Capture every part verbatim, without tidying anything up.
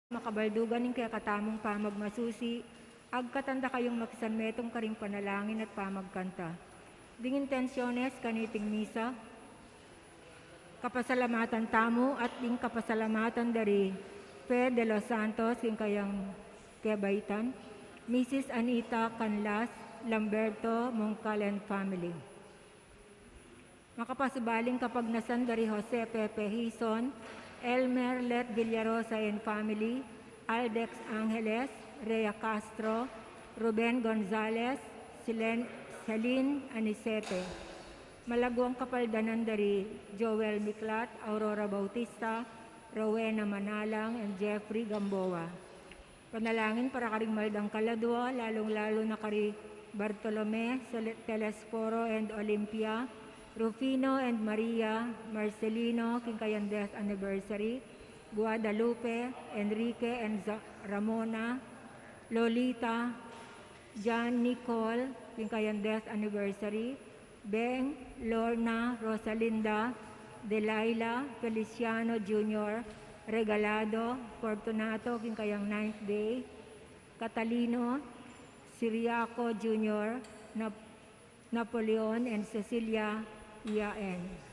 makabaldugan ing kekatamung pamagmasusi, agkatan da kayung makisanmetung karing panalangin at pamagkanta. Ding intensyones kaniting misa, kapasalamatan tamu at ding kapasalamatan da ri Fe de los Santos, king kayang kebaitan, Misis Anita Canlas, Lamberto, Mongcal and family. Makapasubaling kapagnasan da ri Jose Pepe Hizon, Elmer Let Villarosa and family, Aldex Angeles, Rhea Castro, Ruben Gonzalez, Silen-, Celine Anicete. Malaguang kapaldanan da ri Joel Miklat, Aurora Bautista, Rowena Manalang, and Jeffrey Gamboa. Panalangin para karing maldang kaladua, lalung-lalu na kari Bartolome, Sele-, Telesforo and Olympia, Rufino and Maria, Marcelino, king kayang death anniversary, Guadalupe, Enrique and Za-, Ramona, Lolita, John Nicole, king kayang death anniversary, Beng, Lorna, Rosalinda, Delilah, Feliciano Junior, Regalado, Fortunato, king kayang ninth day, Catalino, Siriaco Junior, Nap-, Napoleon, and Cecilia Iaen.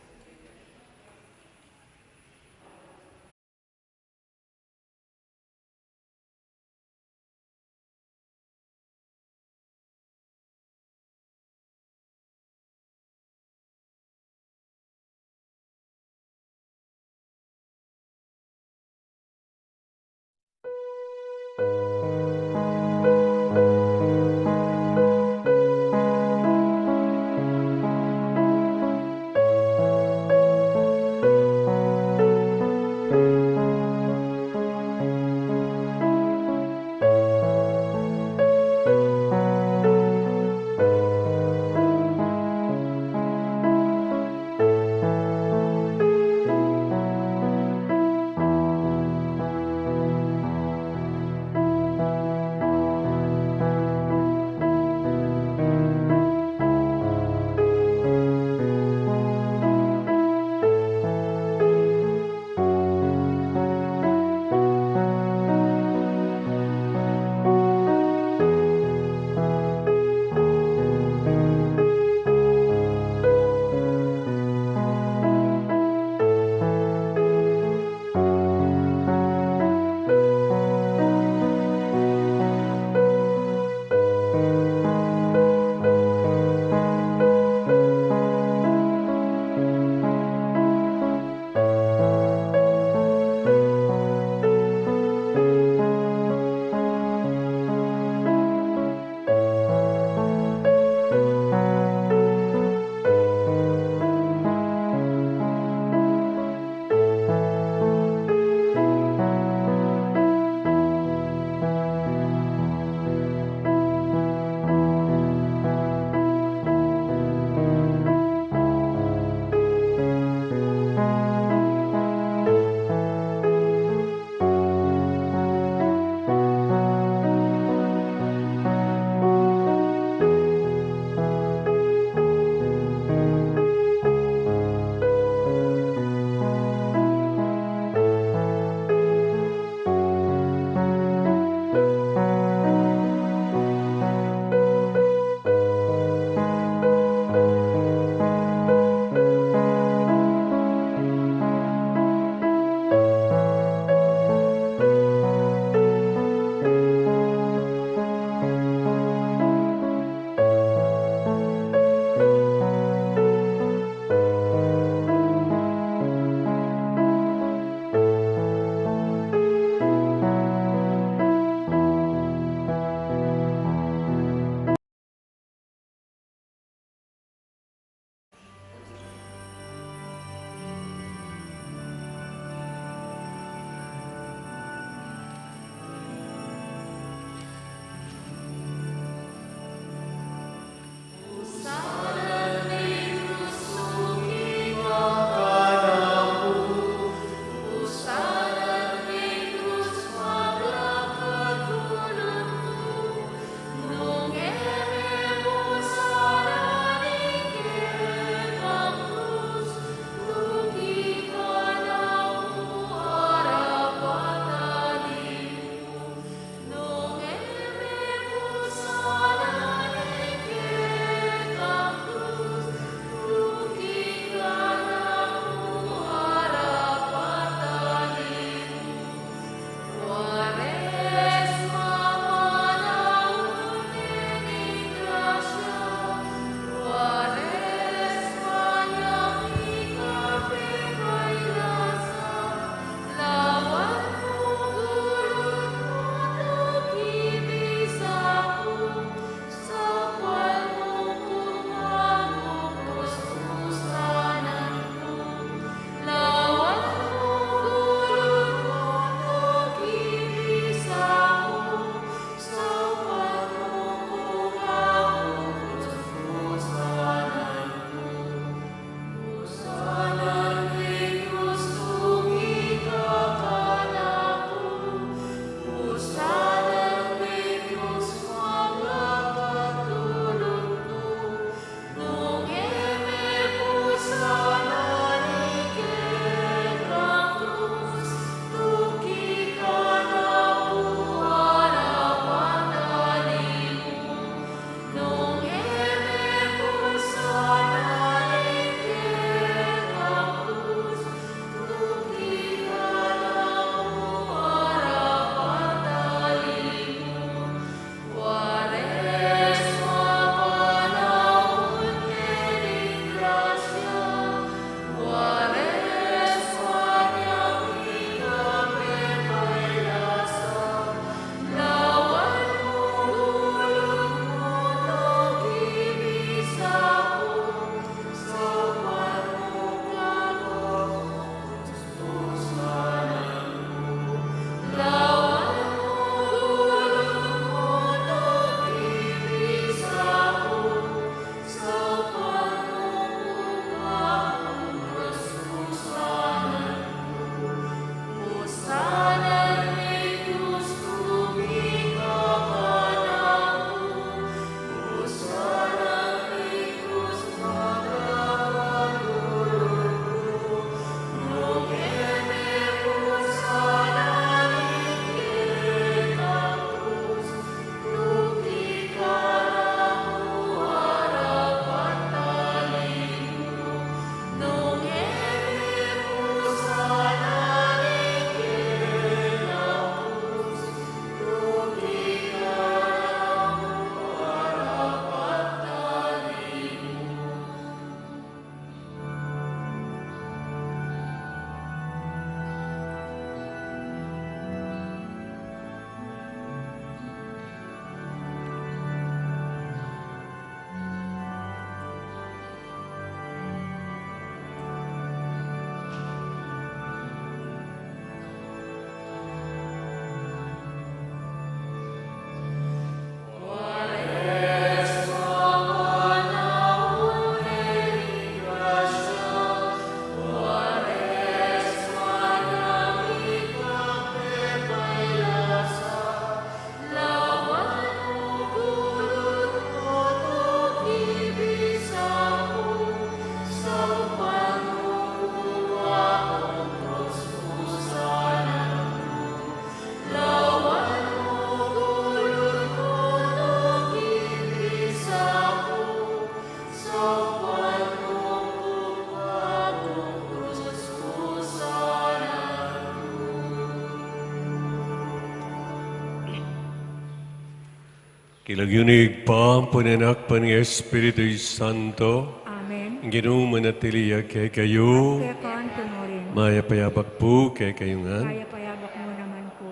King lagyu ning Ibpa, ampo ning Anak, ampo ning Espiritu Santo. Amen. Ing Ginu manatili ya kekayu. Keka mu rin. Mayap a abak pu kekayu ngan. Mayap a abak mu naman pu.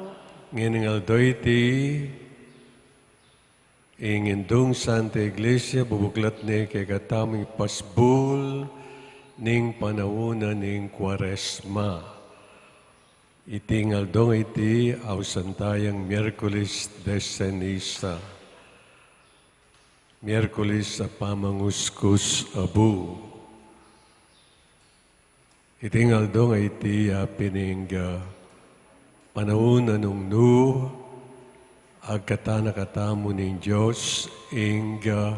Ngening aldo iti, ing Indung Santa Iglesia bubuklat ne kekatamu ing pasbul ning panaun na ning Kuaresma. Iting aldo iti, ausan taya ing Miyerkules de Ceniza, Miyerkules a Pamanguskus Abu. Iting aldo iti, a pin ing, ah, panaun na nung nu agkatan na katamu ning Dios, ing, ah,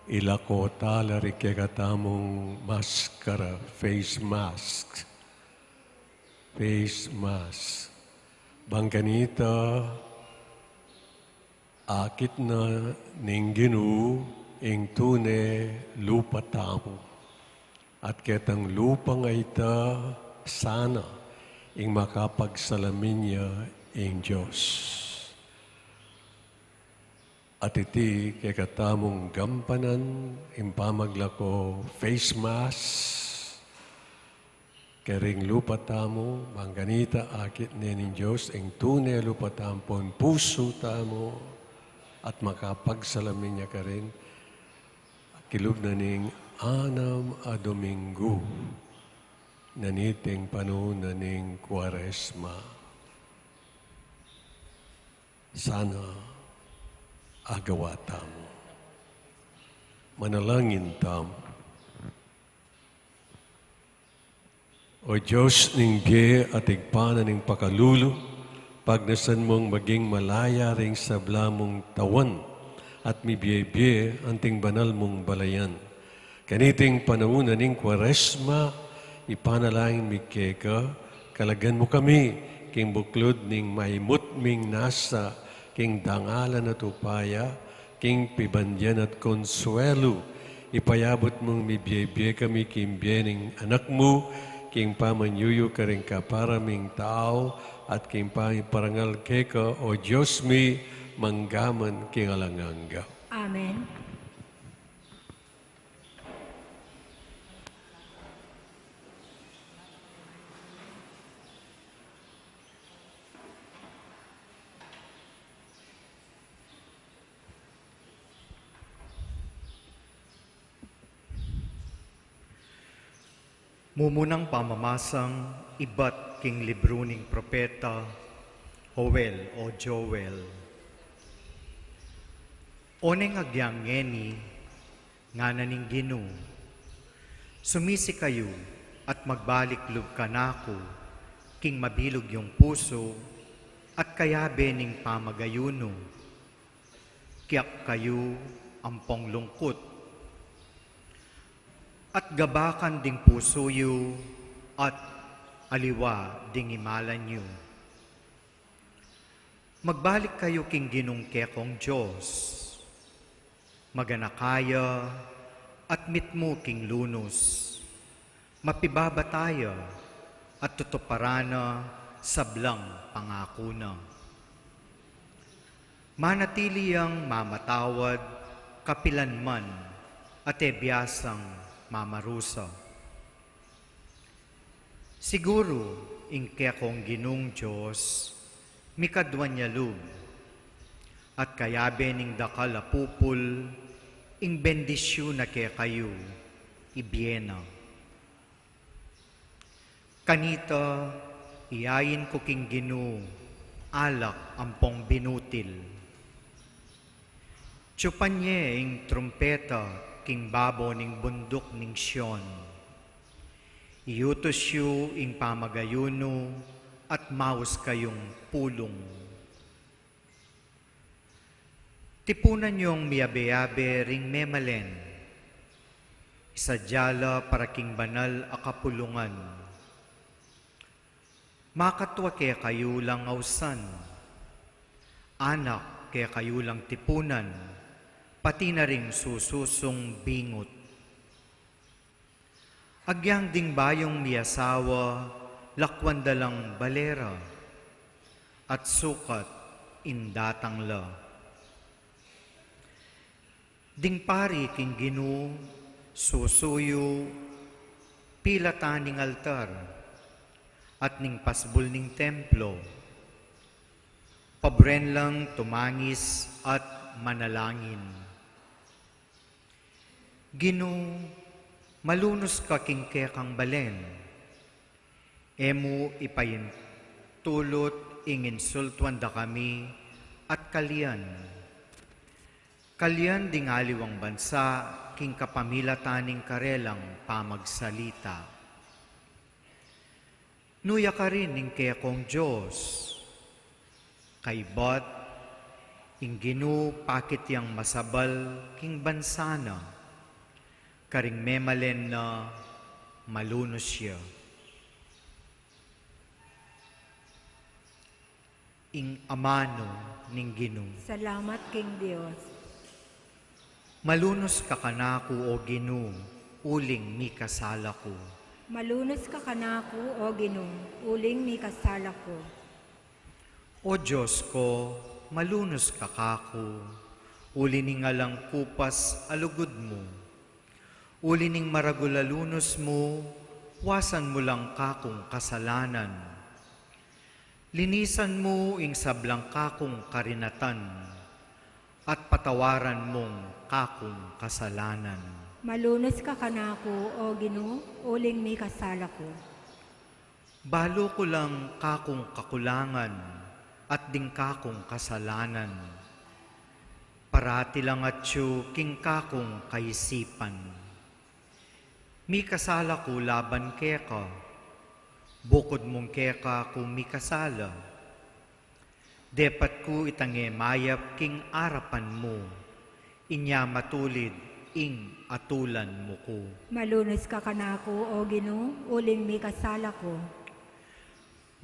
ilako tala ring kekatamung maskara, face mask. Face mask. Bang kanita, akit na ning Ginu ing tune lupa tamu. At ketang lupang a ita, sana ing makapagsalamin ya ing Dios. At iti kekatamung gampanan, ing pamaglako face mask, karing lupa tamu, bang kanita akit ne ning Dios ing tune lupa tamu ampon pusu tamu, at makapagsalamin ya karin, kilub na ning anam a Dominggu na niting panaun na ning Kuaresma. Sana agawa tamu. Manalangin tamu. O Dios ning bie at Ibpa na ning pakalulu, pagnasan mung maging malaya ring sabla mung tawan, at mibie-bie anting banal mung balayan. Kaniting panaun na ning Kuaresma, ipanalangin mi keka, kalagan mu kami king buklud ning maimut ming nasa king dangalan at upaya, king pibandian at konsuelu, ipayabut mung mibie-bie kami king bie ning Anak mu, king pamanyuyu karing kapara ming tau, at king parangal keka, o Dios mi, mangga man king alang angga. Amen. Mumunang pamamasang ibat king libru ning propeta Joel o Joel. Oneng agyang ngeni, ngana ning Ginu, sumisi kayu at magbalik lub kanaku king mabilug yung pusu at kayabe ning pamagayunu. Kiyak kayu ampong lungkut, at gabakan ding pusu yu at aliwa ding imalan yu. Magbalik kayu king Ginung kekong Dios. Maganaka ya at mitmu king lunus. Mapibabata ya at tutuparan na sablang pangaku na. Manatili yang mamatawad kapilan man at e biasang mamarusa. Siguru ing kekong Ginung Dios, mikadwan ya lub, at kayabe ning dakal a pupul, ing bendisyun na kekayu, ibie na. Kanita, iyain ku king Ginu, alak ampong binutil. Tsupan ye ing trumpeta king babo ning bunduk ning Sion. Iutus yu ing pamagayunu at maus kayung pulung. Tipunan yung miyabe-yabe ring memalen. Isadya la para king banal a kapulungan. Makatua kekayu lang ausan, anak kekayu lang tipunan, pati na ring sususung bingut. Agyang ding bayung miyasawa, lakwan da lang balera, at sukat indatang la. Ding pari king Ginu, susuyu, pilatan ning altar, at ning pasbul ning templo, paburen lang tumangis at manalangin. Ginu, malunus ka king kekang balen. E mu ipaintulut ing insultuan da kami at kalian. Kalian ding aliwang bansa king kapamilatan ning karelang pamagsalita. Nuya karin ing kekong Dios. Kaybat, ing Ginu pakit yang masabal king bansa na. Karing memalen na malunus ya. Ing amanu ning Ginu. Salamat king Dios. Malunus ka kanaku, O Ginu, uling mikasala ku. Malunus ka kanaku, O Ginu, uling mikasala ku. O Dios ko, malunus ka kaku, uli ning alang kupas a lugud mu. Uli ning maragul a lunus mu, wasan mu lang kakung kasalanan. Linisan mu ing sablang kakung karinatan, at patawaran mung kakung kasalanan. Malunus ka kanaku, O Ginu, uling mikasala ku. Balu ku lang kakung kakulangan at ding kakung kasalanan. Parati lang atyu king kakung kaisipan. Mikasala ku laban keka, bukud mung keka ku mikasala. Depat ku itang e mayap king arapan mu, inya matulid ing atulan mu ku. Malunus ka kanaku, O Ginu, uling mikasala ku.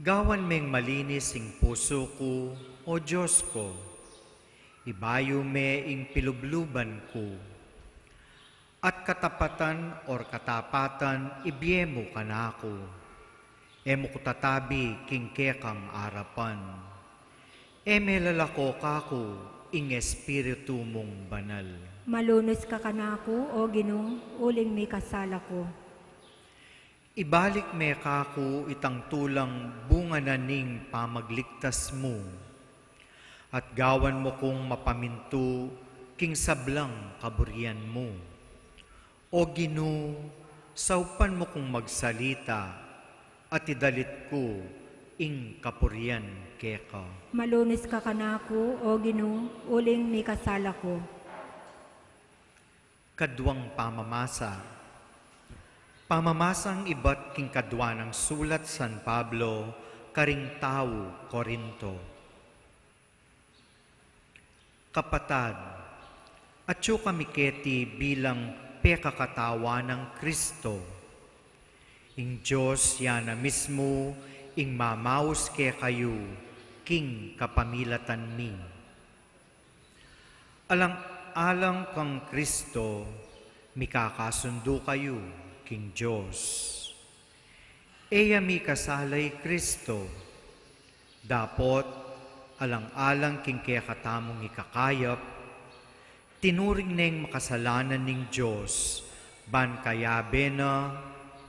Gawan meng malinis ing pusu ku, O Dios ko. Ibayu me ing pilubluban ku. At katapatan or katapatan ibie mu kanaku. E mu ku tatabi king kekang arapan. E me lalako kaku ing Espiritu mung Banal. Malunus ka kanaku, O Ginu, uling mikasala ku. Ibalik me kaku itang tulang bunga na ning pamagligtas mu. At gawan mu kung mapamintu king sablang kaburian mu. O Ginu, saupan mu kung magsalita, at idalit ku ing kapurian keka. Malunus ka kanaku, O Ginu, uling mikasala ku. Kaduang pamamasa. Pamamasang ibat king kadua nang sulat San Pablo karing tau Corinto. Kapatad, atyu kami keti bilang pekakatawan nang Kristo. Ing Dios ya na mismu ing mamaus kekayu king kapamilatan mi. Alang-alang kang Kristo, mikakasundu kayu king Dios. E ya mikasala i Kristo. Dapot, alang-alang king kekatamung ikakayap, tinuring neng makasalanan ning Dios, ban kayabe na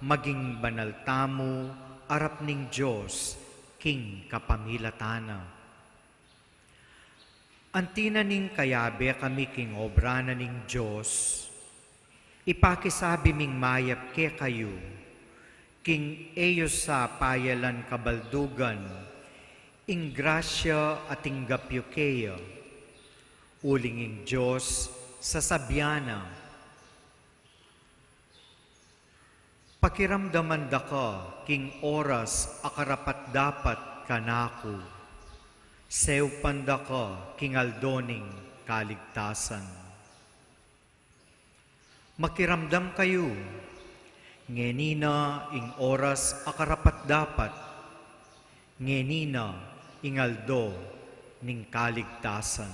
maging banal tamu arap ning Dios king kapamilatan na. Anti na ning kayabe kami king obra na ning Dios, ipakisabi ming mayap kekayu, king e yu sa payalan kabaldugan ing grasya a tinggap yu keya, uling ing Dios sasabian na, pakiramdaman da ka king oras a karapat-dapat kanaku, seupan da ka king aldo ning kaligtasan. Makiramdam kayu, ngeni na ing oras a karapat-dapat, ngeni na ing aldo ning kaligtasan.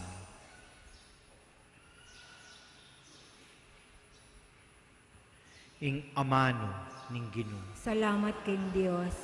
Ing amanu ning Ginu. Salamat king Dios.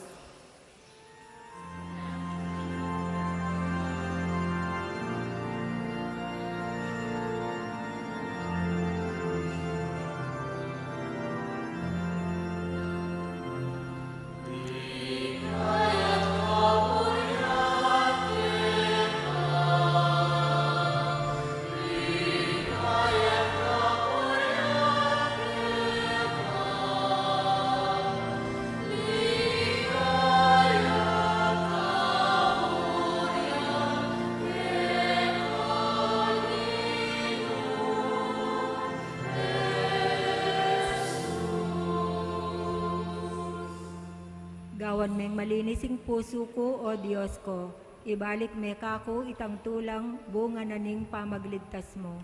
Gawan meng malinis ing pusu ku, O Dios ku, ibalik me kaku itang tulang bunga na ning pamagligtas mu.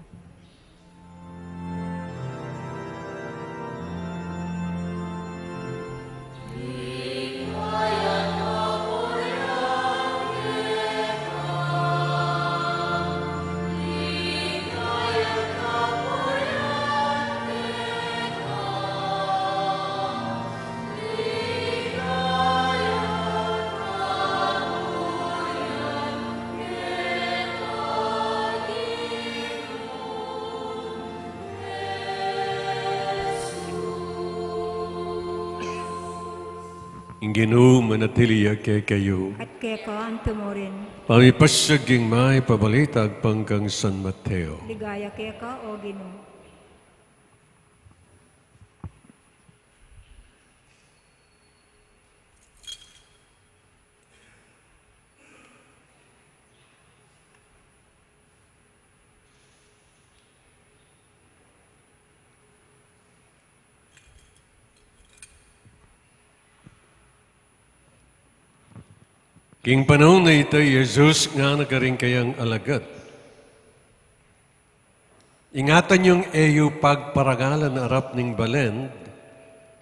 Ing Ginu manatili ya kekayu. At keka antimurin. Pamipasyag king Mayap a Balita agpang kang San Mateo. Ligaya keka, O Ginu. King panaun a ita, i Jesus ngana karing kayang alagad, Ingatan yung e yu pagparangalan arap ning balen,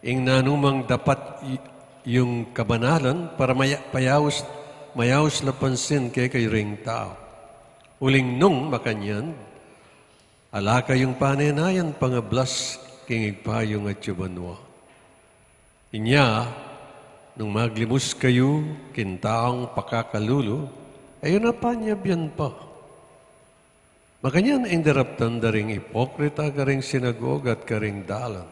ing nanumang dapat y-, yung kabanalan para maya-, payaus, mayaus la pansin kekayu ring tau. Uling nung makanyan, ala kayung panenayan pangablas king Ibpa yung atsu banua. Inya, nung maglimus kayu king taung pakakalulu, e yu na panyabyan pa. Makanyan ing daraptan da ring ipokrita karing sinagoga at karing dalan.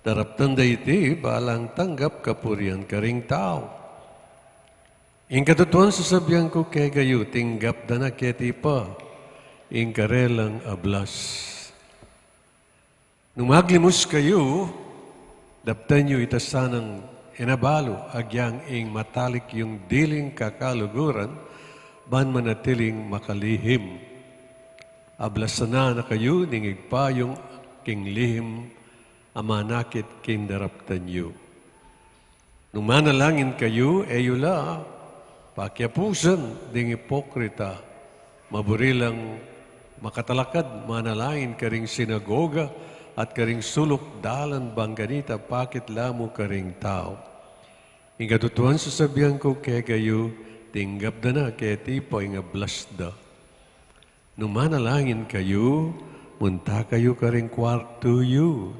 Daraptan da iti balang tanggap kapurian karing tau. Ing katutuan sasabian ku kekayu, tinggap da na keti pa ing karelang ablas. Nung maglimus kayu, daptan yu ita sanang inabalu, agyang ing matalik yung diling kakaluguran, ban manatiling makalihim. Ablasan na kayu ning Ibpa yung king lihim a manakit king daraptan yu. Nung manalangin kayu, e yu la pakiapusan ding ipokrita. Maburi lang makatalakad manalangin karing sinagoga at karing suluk dalan bang kanita pakit la mu karing tau. Ing katutuan sasabian ku kekayu, tinggap da na keti pa ing ablas da. Nung manalangin kayu, munta kayu karing kuartu yu,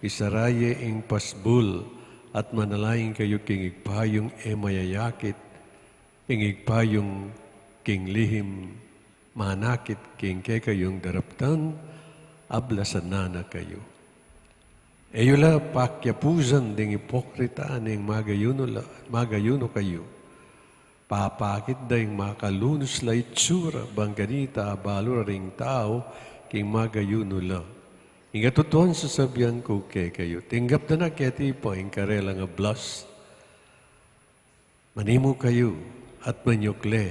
isara ye ing pasbul, at manalangin kayu king Ibpa yung e mayayakit, ing Ibpa yung king lihim manakit king kekayung daraptan, ablasan na na kayu. E yu la pakiapusan ding ipokrita ning magayunu la, magayunu kayu. Papakit da ing makalunus la itsura bang kanita abalu ring tau king magayunu la. Ing katutuan sasabian ku kekayu, tinggap da na keti pa ing karelang ablas. Manimu kayu at manyukle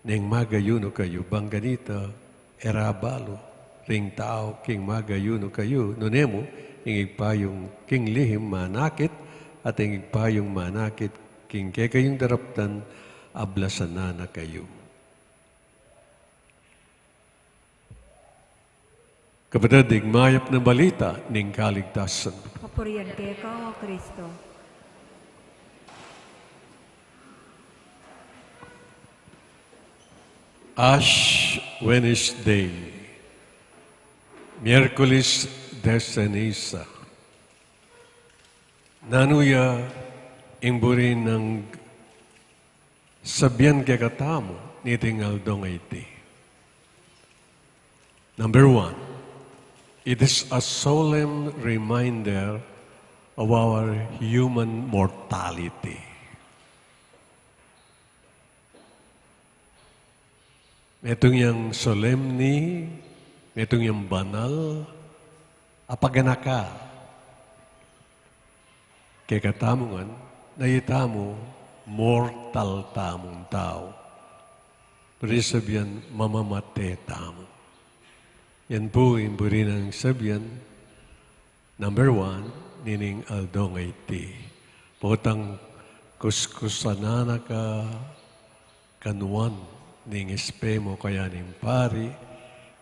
neng magayunu kayu bang kanita e ra abalu ring tau king magayunu kayu, nune mu ing Ibpa yung king lihim manakit at ing Ibpa yung manakit king kekayung daraptan ablasan na na kayu. Kapatad, ing mayap na balita ning kaligtasan. Kapurian keka, O Kristo. Ash Wednesday, Miyerkules de Ceniza. Nanu ya ing buri nang sabian kekatamu niting aldong a iti? Number one, it is a solemn reminder of our human mortality. Metung yang solemni, metung yang banal a paganaka kekatamu ngan, na itamu mortal tamung tau. Buri sabian, mamamate tamu. Yan pu ing buri nang sabian number one nining aldong a iti. Potang Kuskusan na ka kanuan ning espemo kaya ning pari,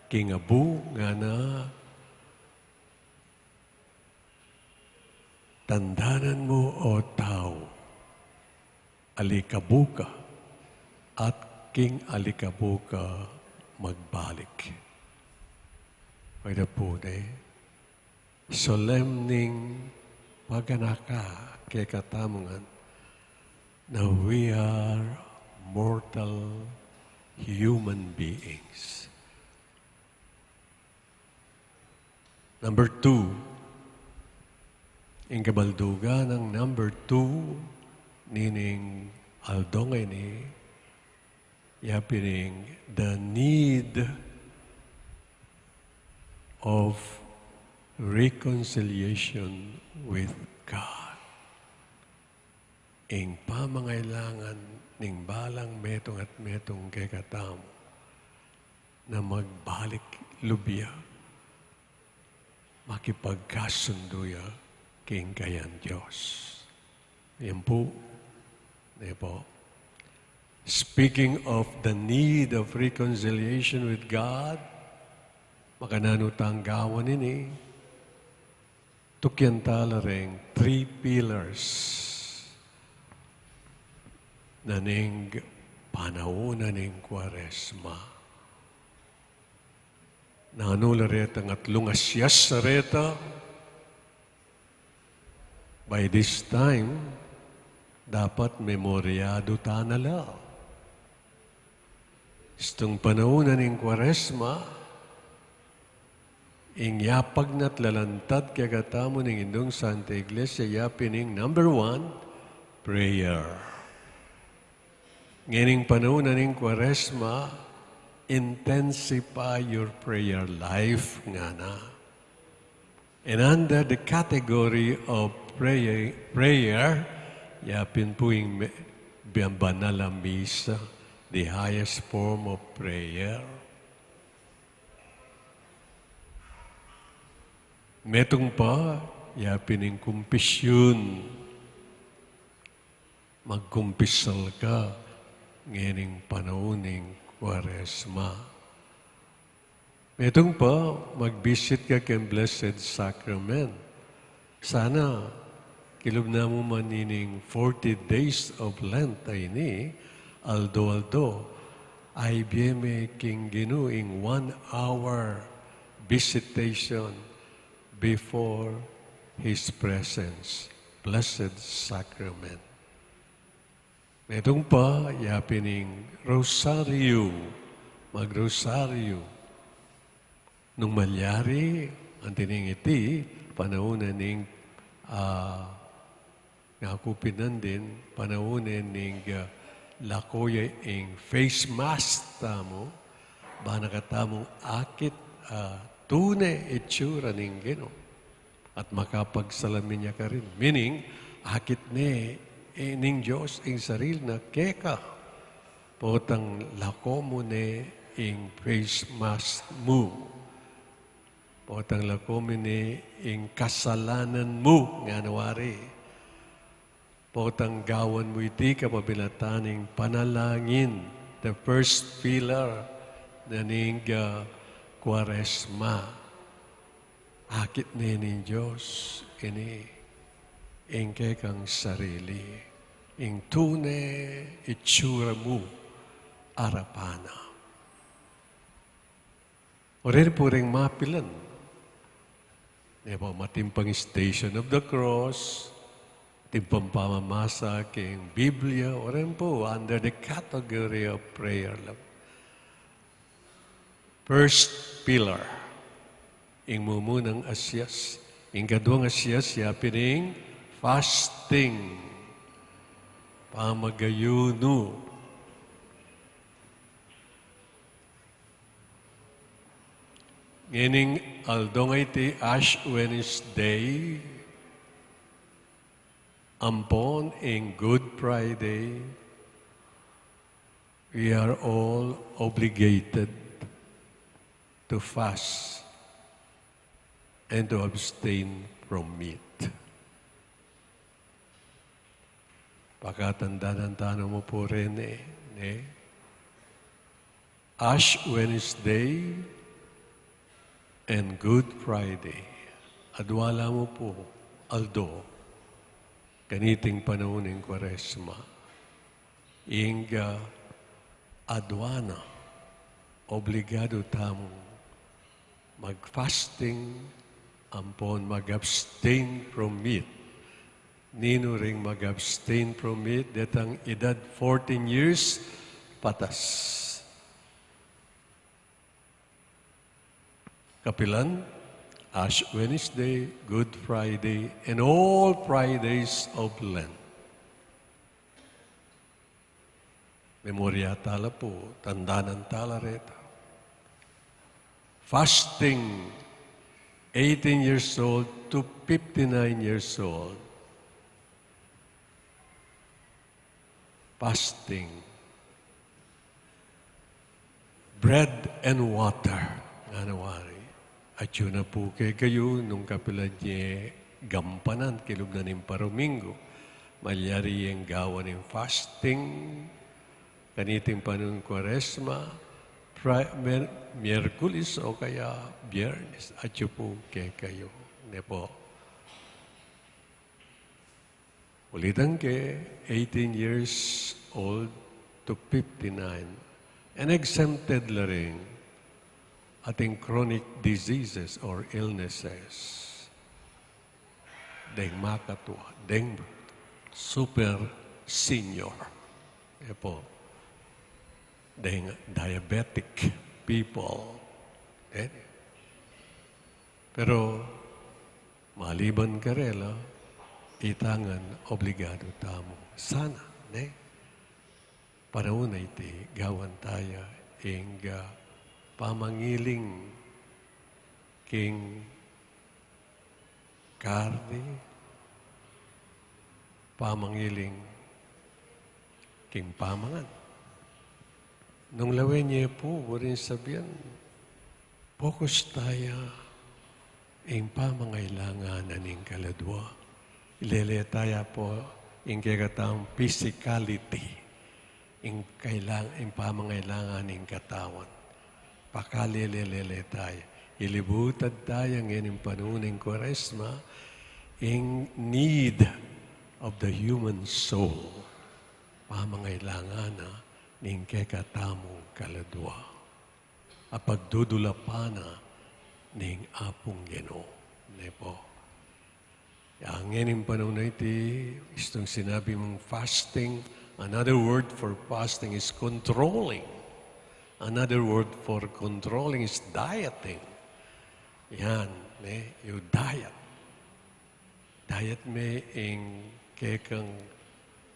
king abu ngana, tandanan mu, o tau, alikabuk ka, at king alikabuk ka magbalik. Pwede po de, solemning paganaka kekatamu ngan, na we are mortal human beings. Number two, ing kabaldugan nang number two nining aldo ngeni, ya pin ing the need of reconciliation with God. Ing pamangailangan ning balang metung at metung kekatamu na magbalik lub ya, makipagkasundu ya king kayang Dios. Yan po. Ne po. Speaking of the need of reconciliation with God, makananu tang gawan ini, tukyan tala reng three pillars na ning panaun na ning Kwaresma. Nanu la reta ngan atlung asias sa reta? By this time, dapat memoryadu ta na la. Istung panaun na ning Kwaresma, ing yapag na at lalantad kekatamu ning Indung Santa Iglesia, ya pin ing number one, prayer. Ngening panaun na ning Kwaresma, intensify your prayer life, ngana. And under the category of prayer, prayer, ya pin pu ing me-, biang banal a misa, the highest form of prayer. Metung pa, ya pin ing kumpisyun. Magkumpisal ka ngening panaun ning Kwaresma. Metung pa, magbisit ka keng Blessed Sacrament. Sana, kilub namu man ining forty days of Lent a ini, aldo-aldo, ay bie me king Ginu ing one hour visitation before His presence, Blessed Sacrament. Metung pa, ya pin ing rosaryo, magrosaryo. Nung malyari, anti ning iti, panaun na ning, ah, Nga ku pin nandin, panaun ne ning, ah, lako ya ing face mask tamu, ba na katamung akit, ah, tune itsura ning Ginu. At makapagsalamin ya karin. Meaning, akit ne, eh, ning Dios ing sarili na keka. Potang lako mu ne ing face mask mu. Potang lako mu ne ing kasalanan mu, ngana wari. Potang gawan mu iti kapamilatan ning panalangin, the first pillar na ning, ah, Kwaresma. Akit ne ning Dios ini ing kekang sarili, ing tune itsura mu arapan na. O reni pu reng mapilan. Ne pu, matimpang Station of the Cross, timpang pamamasa king Biblia, o reni pu under the category of prayer lang. First pillar, ing mumunang asias. Ing kaduang asias, ya pin ing fasting. Pamagayunu. Ngening aldo ngeni iti Ash Wednesday, ampon ing Good Friday, we are all obligated to fast and to abstain from meat. Pakatandanan tana mu pu reni, ne? Ash Wednesday and Good Friday. Adwa la mu pu aldo kaniting panaun ning Kuaresma. Ing adwa na, obligadu tamung mag-fasting ampon mag-abstain from meat. Ninu ring mag-abstain from meat? Detang edad fourteen years pataas. Kapilan? Ash Wednesday, Good Friday, and all Fridays of Lent. Memorya tala pu, tandanan tala reta. Fasting, eighteen years old to fifty-nine years old. Fasting. Bread and water. Ngana wari, atyu na pu kekayu nung kapilan ye gampanan kilub na ning paruminggu. Malyari yeng gawan ing fasting kaniting panaun ning Kuaresma, Fri-, Mer-, Miyerkules o kaya Biyernes, atyu pu kekayu. Ne pu. Ulitan ke, eighteen years old to fifty-nine. And exempted la ring ating chronic diseases or illnesses. Deng makatwa, deng super senior. E pu, deng diabetic people. E? Pero, maliban karela, ita ngan obligadu tamu sana, ne? Panaun a iti, gawan taya ing pamangiling king karni, pamangiling king pamangan. Nung lawen ye pu, buring sabian, focus taya ing pamangailangan na ning kaladwa. Ilele taya pu ing kekatang physicality, ing kailang-, ing pamangailangan ning katawan. Pakalele-lele taya. Ilibutad taya ngening panaun ning Kuaresma ing need of the human soul. Pamangailangan na ning kekatamung kaladwa. A pagdudulapan na ning Apung Ginu. Ne pu. Ya ngening panaun a iti, istung sinabi mung fasting, another word for fasting is controlling. Another word for controlling is dieting. Yan, ne, you diet. Diet me ing kekang,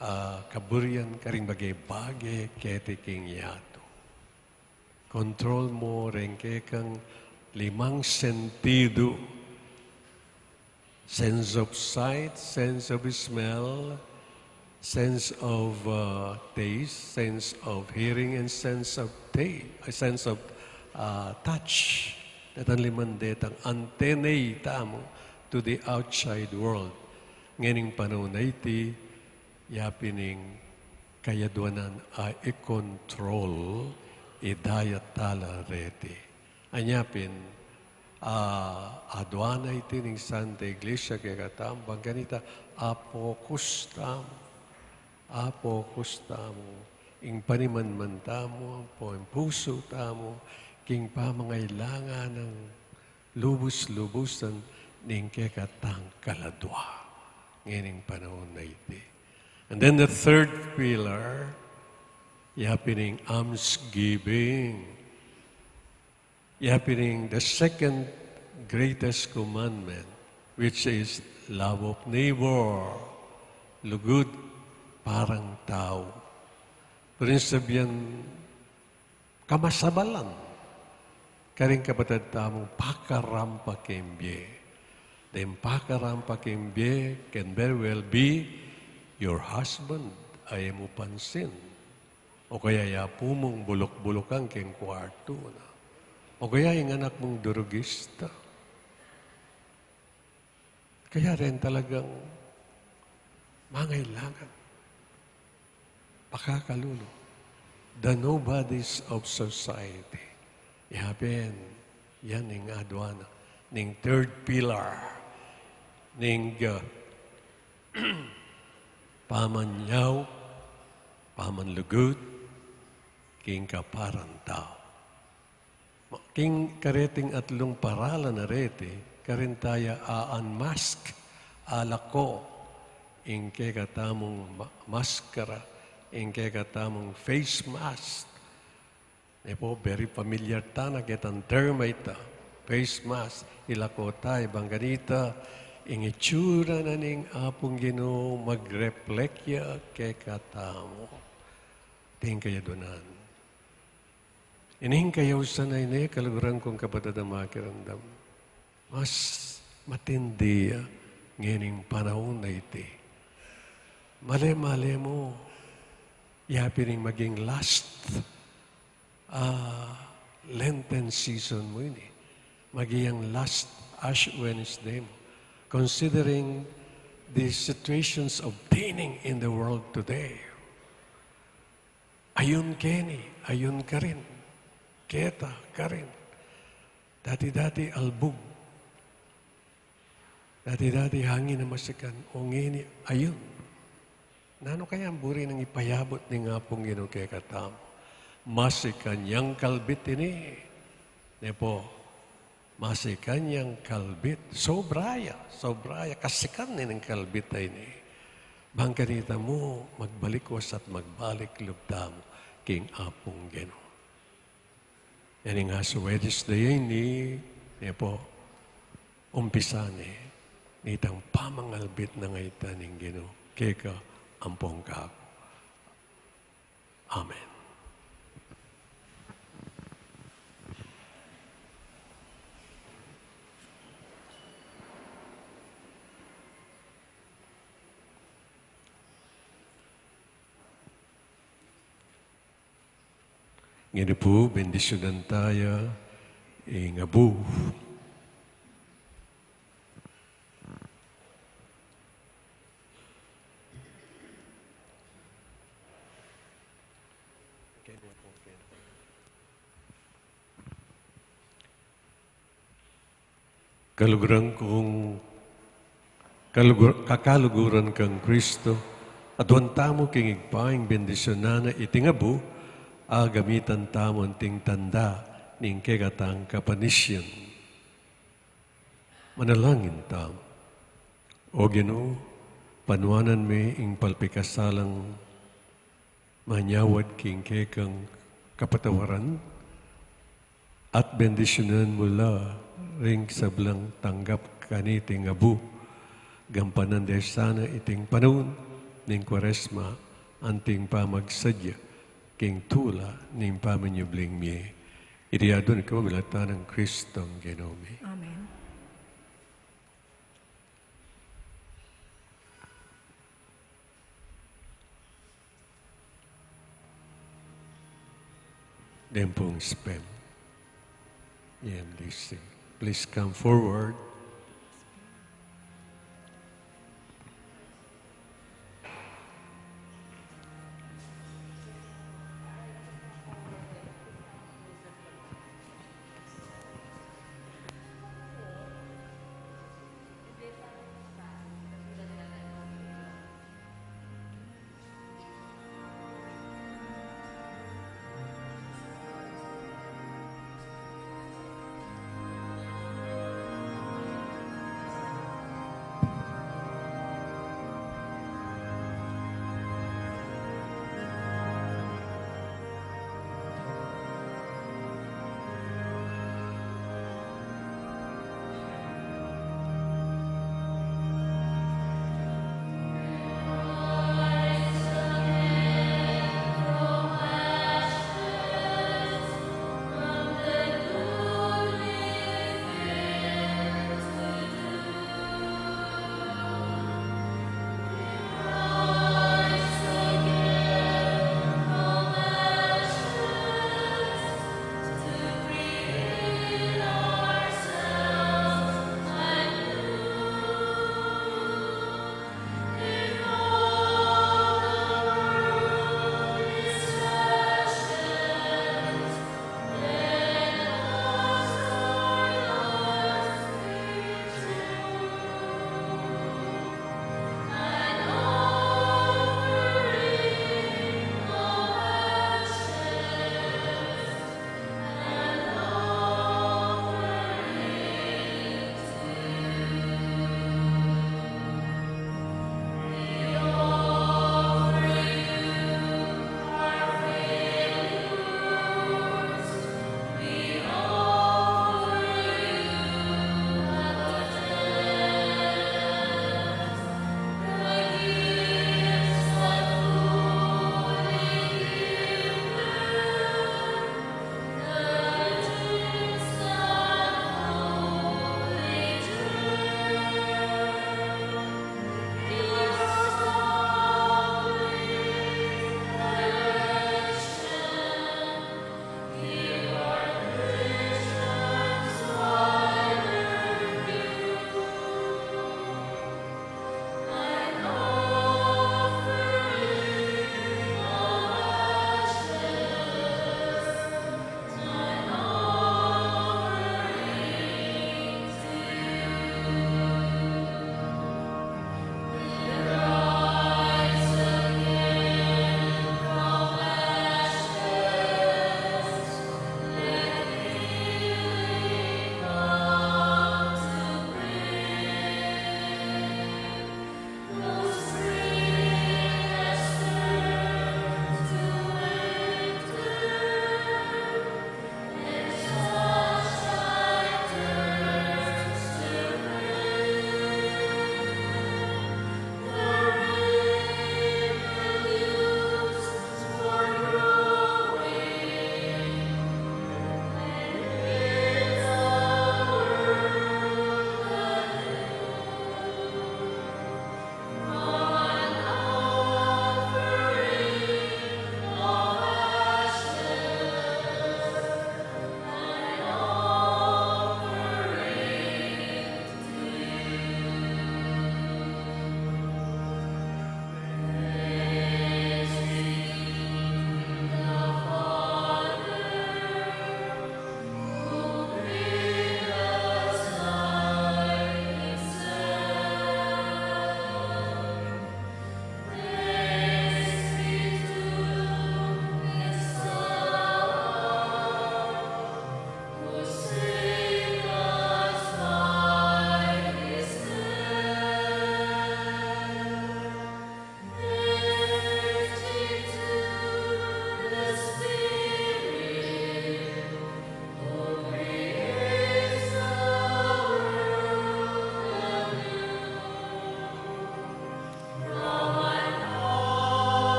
ah, kaburian karing bage-bage keti king yatu. Control mo reng kekang limang sentidu. Sense of sight, sense of smell, sense of, uh, taste, sense of hearing, and sense of ta-, uh, sense of, uh, touch. Detang liman detang antennae tamu to the outside world. Ngening panaun a iti, yapin ing kayadwanan a i-control, idaya tala reti. Anya pin, ah, adwa na iti ning Santa Iglesia kekatamu, bang kanita, a-focus tamu, a-focus tamu, ing panimanman tamu, ampo ing pusu tamu, king pamangailangan nang lubus-lubusan ning kekatang kaladwa. Ngening panaun a iti. And then the third pillar, yapin ing almsgiving. Yapin ing the second greatest commandment, which is love of neighbor, lugud parang tau. Pero ing sabian, kamasabalan karing kapatad tamung pakarampa king bie. Deng pakarampa king bie can very well be your husband a e mu pansin. O kaya i apu mung buluk-bulukan king kuartu na. O kaya ing anak mung durugista. Kaya rin talagang mangailangan. Pakakalulu. The nobodies of society. Yapin, yan ing aduan na ning third pillar ning, uh, pamanyaup, pamanlugud king kaparang tau. King kareting atlung paralan a reti, karin taya a-unmask, alako ing kekatamung ma-, maskara, ing kekatamung face mask. Ne pu, very familiar tana ketang term a ita, face mask, ilako taya, bang kanita, ing itsura na ning Apung Ginu mag-reflect ya kekatamu. Atin kaya dunan. Ining kayausan a ini, kaluguran kung kapatad a makiramdam, mas matindi ya ngening panaun a iti. Male-male mu, yapin ing maging last, ah, Lenten season mu ini. Maging last Ash Wednesday mu. Considering the situations obtaining in the world today. Ayun keni, ayun karin, keta karin. Dati-dati albug. Dati-dati hangin a masikan, o ngeni ayun. Nanu kaya ing buri nang ipayabut ning Apung Ginu kekatamu? Masikan yang kalbit ini. Ne pu, masikan yang kalbit, sobra ya, sobra ya, kasikan ne ning kalbit a ini. Bang kanita mu, magbalik wasa at magbalik lub tamu king Apung Ginu. Ining Ash Wednesday ini, ne pu, umpisan ne nitang pamangalbit na ngeni ning Ginu keka ampong kaku. Amen. Ngeni pu, bendisyunan taya ing abu. Kaluguran kung, kalugur-, kakaluguran kang Kristo, aduan tamu king Ibpa ing bendisyunan na iting abu, a gamitan tamu anting tanda ning kekatang kapanisyan. Manalangin tamu. O Ginu, panuanan mi ing palpikasalang manyawad king kekang kapatawaran, at bendisyunan mu la ring sablang tanggap kaniting abu, gampanan de sana iting panaun ning Kuaresma, anting pamagsadya king tula ning pamanyubling mie. Iti aduan ku king lagyu nang Kristong Ginu mi. Amen. Deng pung spem. Yan, please, please come forward.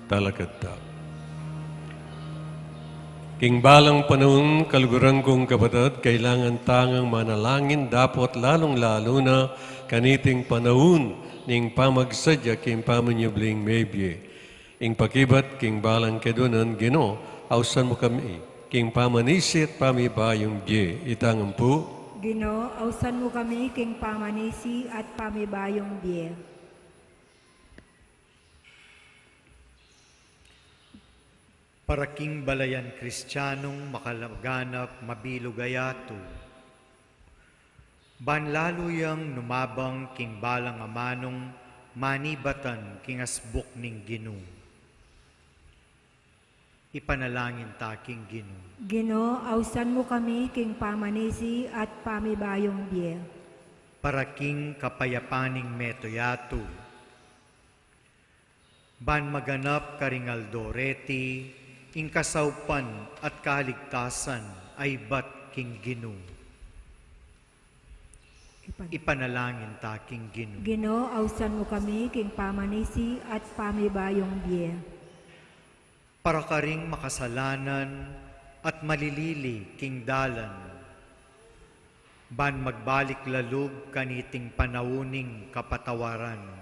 Talakad ta. King balang panaun, kaluguran kung kapatad, kailangan tang manalangin dapot lalung-lalu na kaniting panaun ning pamagsadya king pamanyubling mebie. Ing pakibat king balang kedunan, Ginu, ausan mu kami king pamanisi at pamibayung bie. Itang ampu. Ginu, ausan mu kami king pamanisi at pamibayung bie. Para king balayan Kristianung makalaganap mabilug a yatu, ban lalu yang numabang king balang amanung manibatan king asbuk ning Ginu. Ipanalangin ta king Ginu. Ginu, ausan mu kami king pamanisi at pamibayung bie. Para king kapayapan ning meto yatu, ban maganap karing aldo reti ing kasaupan at kaligtasan a ibat king Ginu. Ipan- Ipanalangin ta king Ginu. Ginu, ausan mu kami king pamanisi at pamibayung bie. Para karing makasalanan at malilili king dalan, ban magbalik lalub kaniting panaun ning kapatawaran.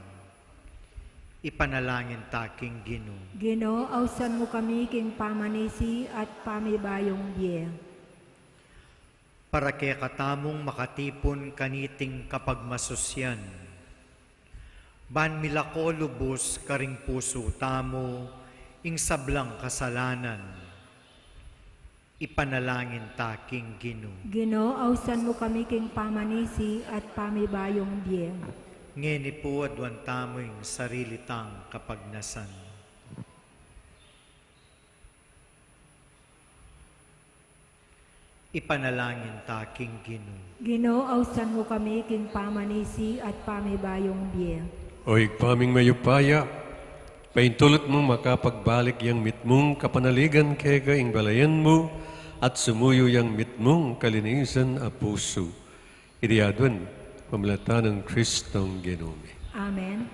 Ipanalangin ta king Ginu. Ginu, ausan mu kami king pamanisi at pamibayung bie. Para kekatamung makatipun kaniting kapagmasusian, ban milako lubus karing pusu tamu ing sablang kasalanan. Ipanalangin ta king Ginu. Ginu, ausan mu kami king pamanisi at pamibayung bie. Ngeni pu aduan tamu ing sarili tang kapagnasan. Ipanalangin ta king Ginu. Ginu, ausan mu kami king pamanisi at pamibayung bie. O Ibpa ming mayupaya, paintulut mung makapagbalik yang mitmung kapanaligan keka ing balayan mu, at sumuyu yang mitmung kalinisan a pusu. Iti aduan, pamilatan nang Kristong Ginu mi. Amen.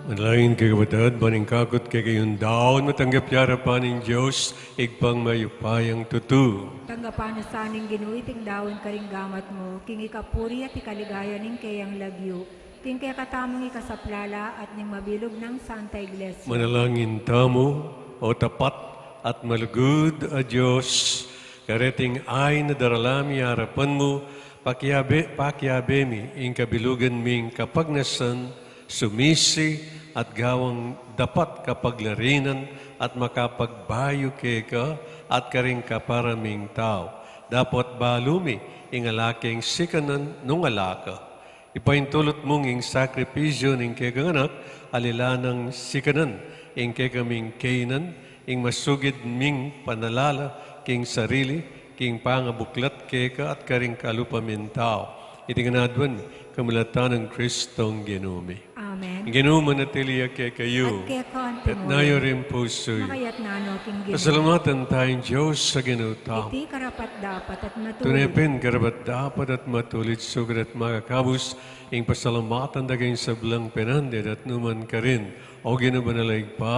Manalangin kayu, kapatad, ban ing kakut kekayung daun matanggap ya king arapan ning Dios, Ibpang mayupayang tutu. Tanggapan na sa ning Ginu iting daun karing gamat mu, king ikapuri at ikaligaya ning keyang lagyu, king kekatamung ikasaplala at ning mabilug nang Santa Iglesia. Manalangin tamu, O tapat at malugud a Dios, kareting ain a darala mi king arapan mu, pakiabe, pakiabe mi ing kabilugan ming kapagnasan, sumisi at gawang dapat kapaglarinan at makapagbayu keka at karing kapara ming tau. Dapot balu mi ing ala keng sikanan nung ala ka. Ipaintulut mung ing sakripisyu ning kekang Anak, a lila nang sikanan ing kekaming kainan, ing masugid ming panalala king sarili, king pangabuklat keka at karing kalupa ming tau. Iti ngan aduan mi, kamulatan nang Kristong Ginu mi. Amen. Ing Ginu manatili ya kekayu. At keka mu rin. Itas yu ring pusu yu. Makayatna no king Ginu. Pasalamatan taya ing Dios a Ginu tamu. Iti karapat-dapat at matulid. Tune pin karapat-dapat at matulid, sukat at makakabus, ing pasalamatan da ka king sablang penandit at nukarin man. O Ginu banal a Ibpa,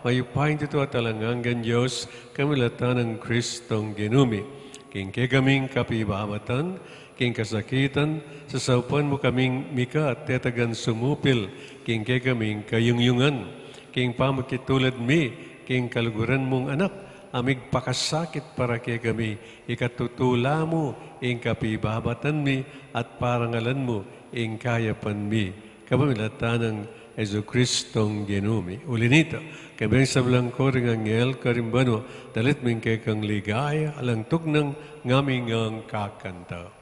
mayupayang tutu at alang anggang Dios, kamulatan nang Kristong Ginu mi. King kekaming kapibabatan, king kasakitan, sasaupan mu kaming mika at tetagan sumupil king kekaming kayungyungan, king pamakitulad mi king kaluguran mung Anak a migpakasakit para kekami, ikatutula mu ing kapibabatan mi at parangalan mu ing kayapan mi. Kapamilatan nang Jesukristong Ginu mi. Uli nita, kayabe ning sablang koring anghel karin banua, dalit mi ing kekang ligaya, alang tugnang ngaming kakanta.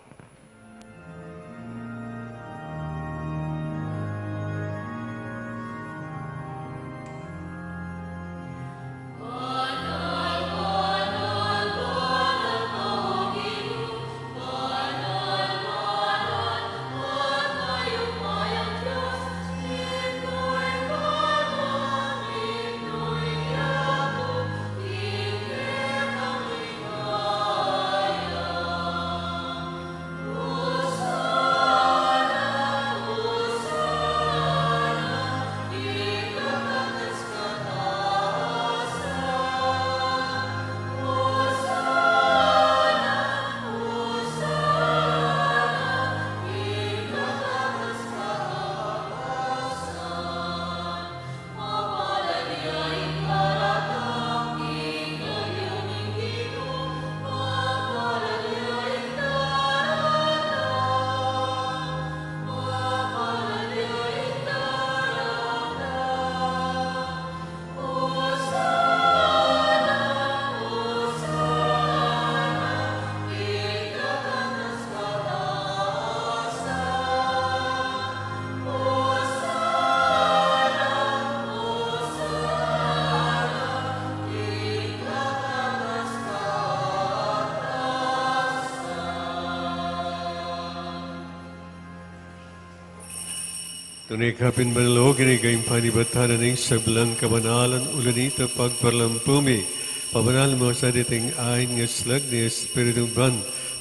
Tune kapin banal, o Ginu, ing panibatan ning sablang kabanalan, uli nita pagparalampu mi, pabanal mu sa diting ain ngeslag ning Espiritu ban,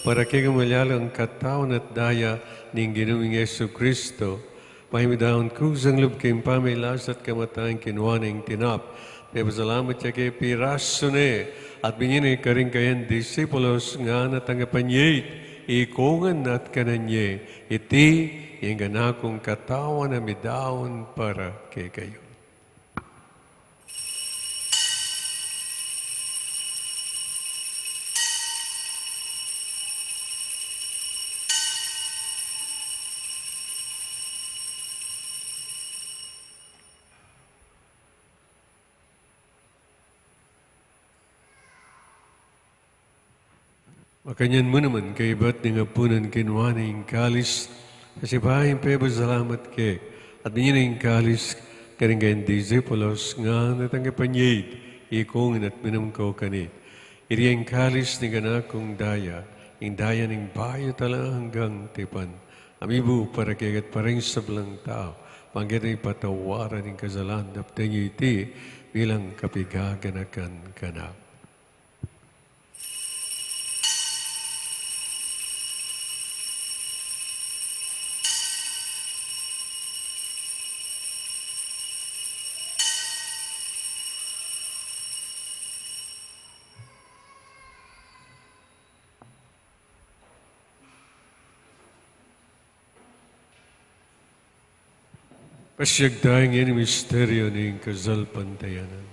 para kekami malalang katawan at daya ning Ginu ming Jesucristo. Pamidaun kusang lub king pamilasa at kamatayan, kinua ne ing tinap, pepasalamat ya ke, pirasu ne, at binye ne karing kayang disipulos ngana, tanggapan ye iti, ikongan at kanan ye, iti ing kanakung katawan a midaun para kekayu. Makanyan mu naman, kaybat ning apunan, kinua ne ing kalis, pasibayu ya, pepasalamat ke, at binye ne ing kalis karing kayang disipulos ngana, tanggapan ye iti, ikongan at minum kayu kaniti, iti ing kalis ning kanakung daya, ing daya ning bayu at alang anggang tipan, a mibu para kekayu at para king sablang tau, para king patawaran ning kasalan. Daptan ye iti bilang kapaganakan kanaku. Pasiag taya ngeni king misteryu ning kasalpantayanan.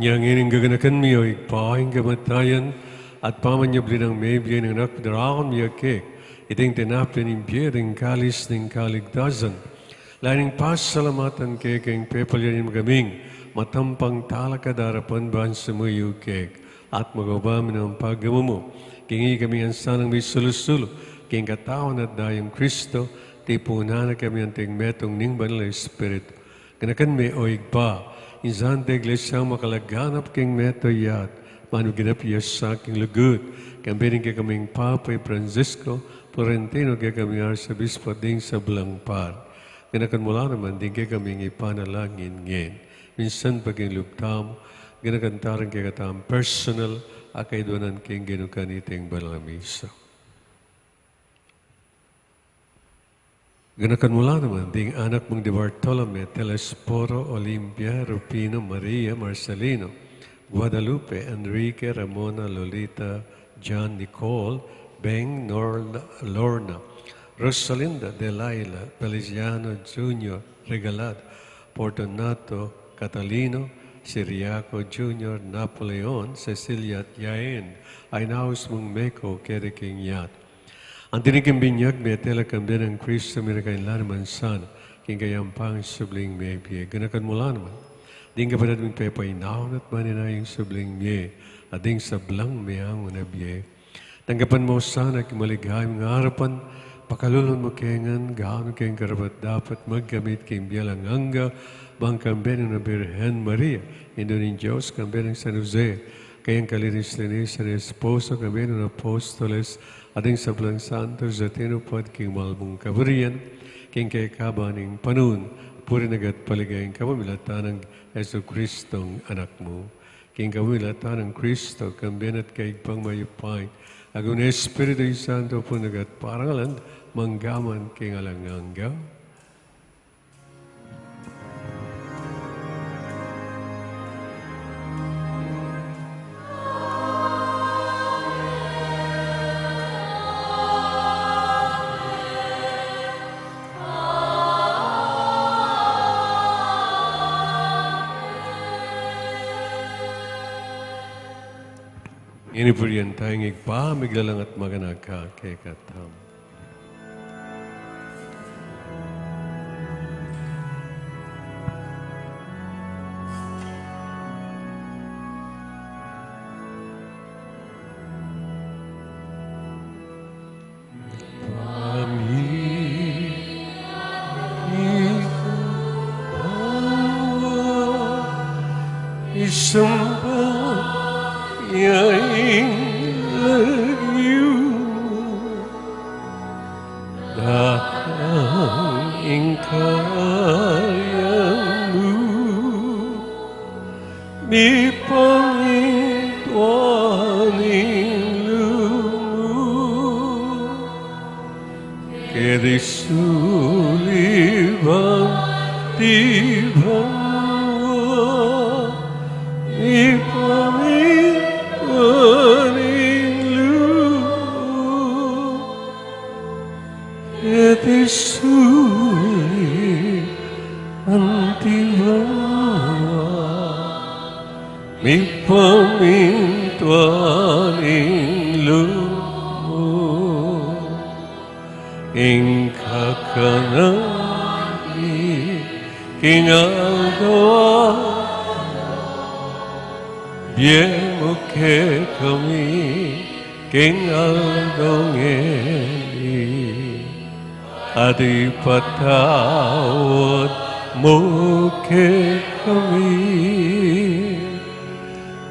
Inya ngeni gaganakan mi, o Ibpa, ing kamatayan at pamanyubli nang mebie ning Anak mi, daraun mi keka iting tinape ning bie, ding kalis ning kaligtasan. Lalu nang pasalamatan keka ing pepalyanin mi kaming matampang talakad arapan ban sumuyu keka at magauban mi ning pagmamung. King ikami ngan sanang misulu-sulu king katawan at dayang Kristo, tipunan na kami anting metung ning Banal a Espiritu. Ganakan me, o Ibpa, ing Santa Iglesia makalaganap king metung ya, manung ginap ya sa king lugud, kambe ning kekaming Papa i Francisco, Florentino, kekaming Arsobispo, ding sablang pari. Ganakan mu la naman ding kekaming ipanalangin ngeni. Minsan pa king lub tamu, ganakan ta rin kekatamu personal a kaiduanan king genukan iting banal a misa. Ganakan mu la naman ding anak mung di Bartolome, Telesforo, Olimpia, Rufino, Maria, Marcelino, Guadalupe, Enrique, Ramona, Lolita, John, Nicole, Beng, Norla, Lorna, Rosalinda, Delaila, Feliciano Junior, Regalado, Fortunato, Catalino, Siriaco Junior, Napoleon, Cecilia at Yaen, a inaus mung meko keti king yatu. Anti ning binyag mi, tela kambe nang Kristo, mira kayang lalaman sana king kayang pangsubling mebie. Ganakan mu la naman ding kapatad ming pepainaun at maninayang subling mie, at ding sablang meangu na bie. Tanggapan mu sana king maligayang arapan, pakalulwan mu kami ngan gawan keng karapat-dapat magkamit king bie alang angga, bang kambe nang Birhen Maria, Indu ning Dios, kambe nang San Jose, kayang kalinis-linisan a esposo, kambe nang apostoles, at ding sablang santos a tinupad king mal mung kaburian king kekaban ning panaun, purian at paligayan ka, pamilatan nang Jesucristong Anak mu. King kapamilatan nang Kristo, kambe na at kaybat mayupaya, agung Espiritu Santo, purian at parangalan, mangga man king alang angga. Ngeni purian taya ing Ibpa, miglalang at maganaka kekatamu. Isambat ya ing lagyu mu, datang ing kayarian mu, mipamintuan ing lub mu, keti sulip anti banua, mipamintuan ing lub mu, keti sulip anti banua, mipamintuan ing lub mu. Ing kakanan mi king Bie mu kekami king aldo ngeni, at ipatawad mu kekami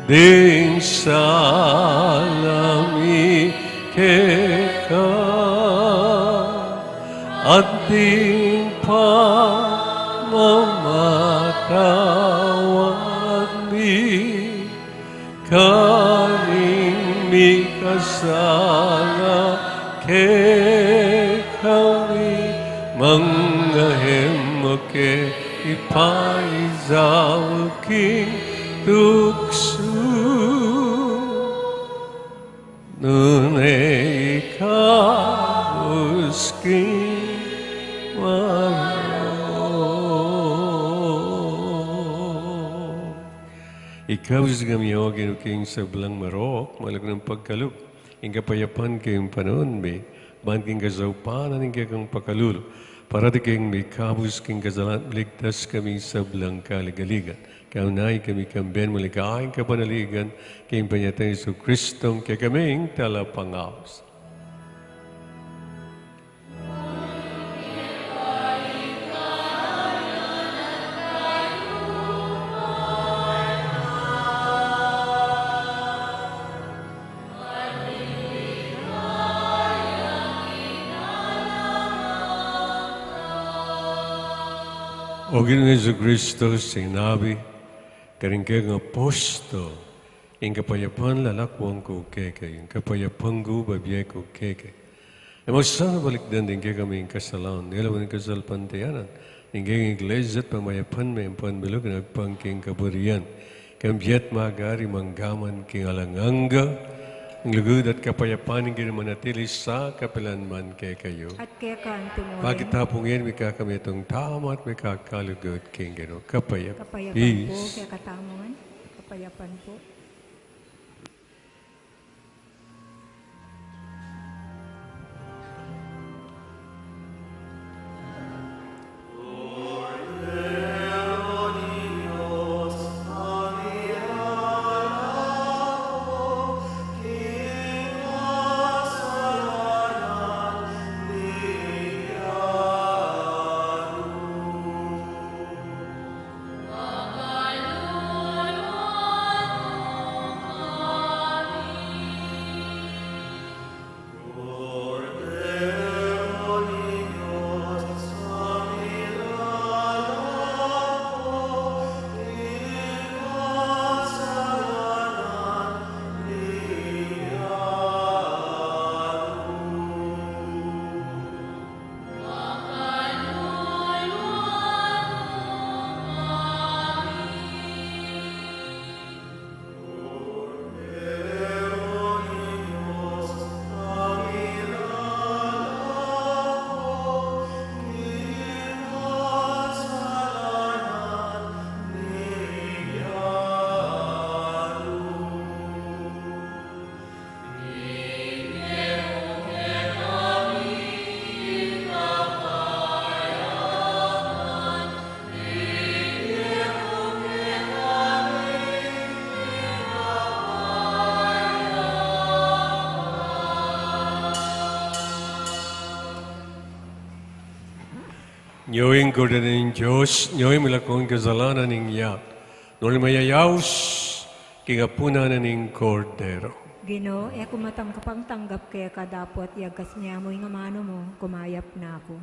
ding sala mi keka, at ding pamamatawad mi karing mikasala kekami, manga e mu ke ipaisaul king tuksu, nune ikabus king marok. Ikabus kami, O Ginu, king sablang marok, maglugud nang pagkalub ing kapayapan king panaun mi, ban king kasaupan ning kekang pakalulu, parati keng mikabus king kasalanan, maligtas kami king sablang kaligaligan. Kaunay kami kambe mu king kabanaligan, king panyatang Jesucristo, kekaming talapangabus. O Ginu Jesucristo, sinabi karing kekang apostol, ing kapayapan lalakuan ku kekayu, ing kapayapan ku bibie ku kekayu. E mu sana balikdan ding kekaming kasalanan, e lawan ing kasalpantayanan ning kekang Iglesia at pamayapan me, ampo bilug ning agpang king kaburian, king bie at magari manggaman king alang angga. Ing lugud at kapayapan ning Ginu manatili sa kapilan man kekayu. At keka anti mu rin. Pakit ta pu ngeni mikakami atung tama at mikakalugud king Ginu. Kapayapan. Kapayapan pu. Peace. Kekatamu ngan. Kapayapan pu. Nyo ing Kordero ning Dios, nyo ing milako king kasalanan ning yatu. Nune mayayaus king apunan na ning Kordero. Ginu, e ku matangkapang tanggap keka dapot iyagas me mu ing amanu mu, kumayap na ku.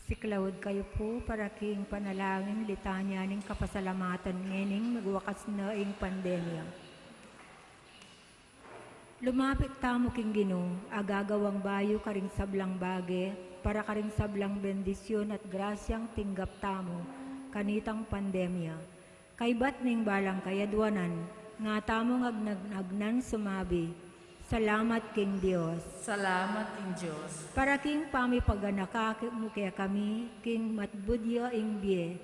Siklaud kayu pu para king panalangin litanya ning kapasalamatan ngening magwakas na ing pandemya. Lumapit tamu king Ginu, agagawang bayu karing sablang bage, para karing sablang bendisyun at grasyang tinggap tamu kanitang pandemya. Kaybat ning balang kayadwanan, nga tamung agnag-, agnan sumabi, "Salamat king Dios." Salamat king Dios. Para king pamipaganaka mu kekami, king matbud ya ing bie,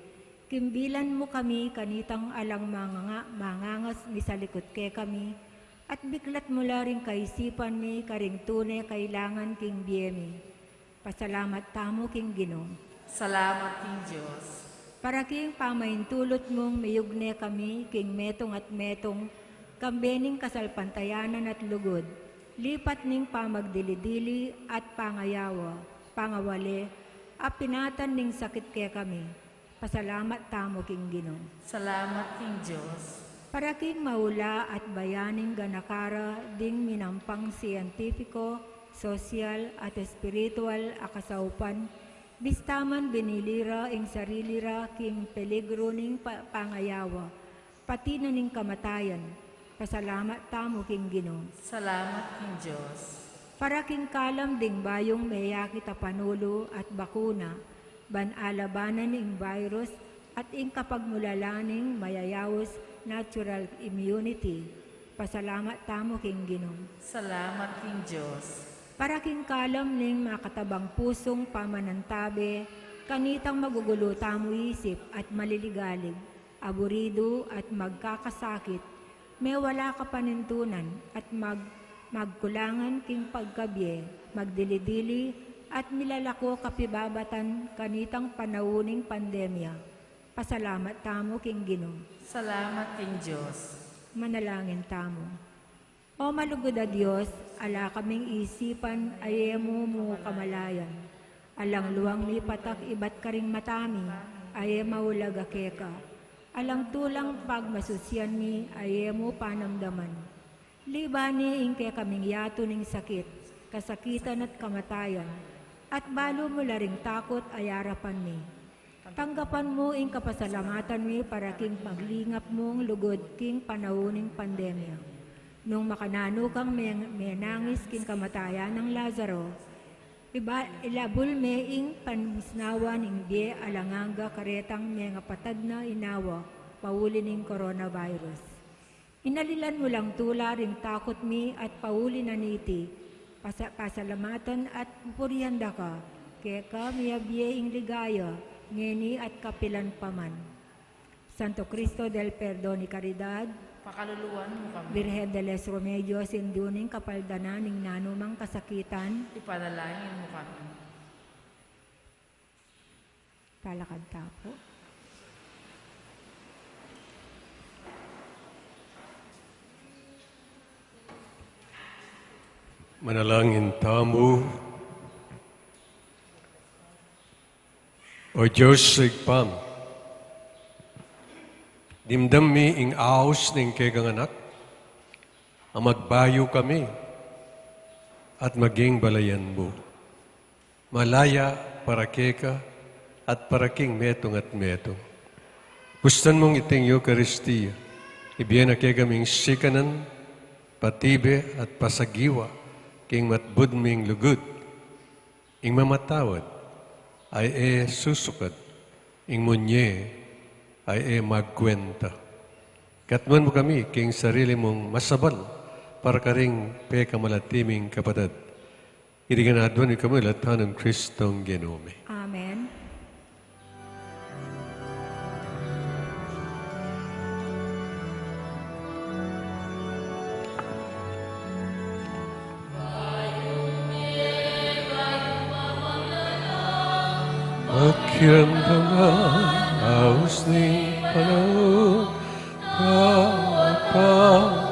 kimbilan mu kami kanitang alang manganga-, mangangas misalikut kekami, at biklat mu la ring kaisipan mi karing tune kailangan king bie mi. Pasalamat tamu king Ginu. Salamat king Dios. Para king pamaintulut mung miyugne kami king metung at metung, kambe ning kasalpantayanan at lugud, lipat ning pamagdili-dili at pangayawa, pangawale, a pinatan ning sakit kekami. Pasalamat tamu king Ginu. Salamat king Dios. Para king maula at bayaning ganaka ra ding minampang sientipiko, sosyal, at espiritual a kasaupan, bista man binili ra ing sarili ra king peligru ning pa-, pangayawa, pati na ning kamatayan. Pasalamat tamu king Ginu. Salamat king Dios. Para king kalam ding bayung meyakit a panulu at bakuna, ban alabanan ing virus at ing kapagmulalan ning mayayaus natural immunity. Pasalamat tamu king Ginu. Salamat king Dios. Para king kalam ning makatabang pusung pamanantabe, kanitang magugulu tamu isip at maliligalig, aburidu at magkakasakit, mewala kapanintunan at mag-, magkulangan king pagkabie, magdili-dili, at milalako kapibabatan kanitang panaun ning pandemya. Pasalamat tamu king Ginu. Salamat king Dios. Manalangin tamu. O malugud a Dios, ala kaming isipan a e mu mu kamalayan. Alang luang mipatak ibat karing mata mi a e maulag a keka. Alang tulang pagmasusian mi a e mu panamdaman. Liban ne ing kekaming yatu ning sakit, kasakitan at kamatayan, at balu mu la ring takut a yarapan mi. Tanggapan mu ing kapasalamatan mi para king paglingap mung lugud king panaun ning pandemya. Nung makananu kang men-, menangis king kamatayan nang Lazaro, iba-, ilabul me ing pamisnawan ning bie alang angga karetang mengapatad na inawa pauli ning coronavirus. Inalilan mu lang tula ring takut mi at pauli na niti, pasa-, pasalamatan at purian da ka, keka miyabie ing ligaya, ngeni at kapilan pa man. Santo Cristo del Perdon y Caridad, pakaluluan mu kami. Virgen de los Remedios, indu ning kapaldanan ning nanumang kasakitan, ipanalangin mu kami. Talakad ta pu. Manalangin tamu. O Dios, Ibpa mi, dimdam mi ing aus ning kekang anak, a magbayu kami at maging balayan mu. Malaya para keka at para king metung at metung. Pustan mung iting Eukaristia, ibie na kekaming sikanan, patibe at pasagiwa king matbud ming lugud. Ing mamatawad ay e susukat, ing munye ay e magkwenta. Katmuan mu kami king sarili mung masabal para karing pekamalati ming kapatad. Iti ngan aduan mi kami latan nang Kristong Ginu mi. Amen. Pakiramdaman, aus ning panaun, tawad pa,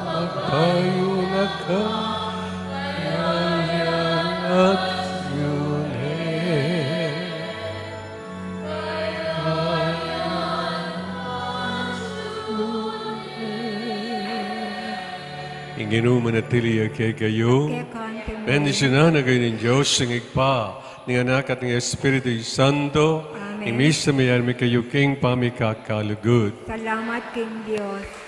magbayu na ka, kaya at yun eh. Ing Ginu manatili ya kekayu. Kekang pin. Bendisyunan na kayu ning Dios, ing Ibpa, ning Anak at ning Espiritu Santo. Amen. Ing misa miyari mi kayu king pamikakalugud. Salamat king Dios.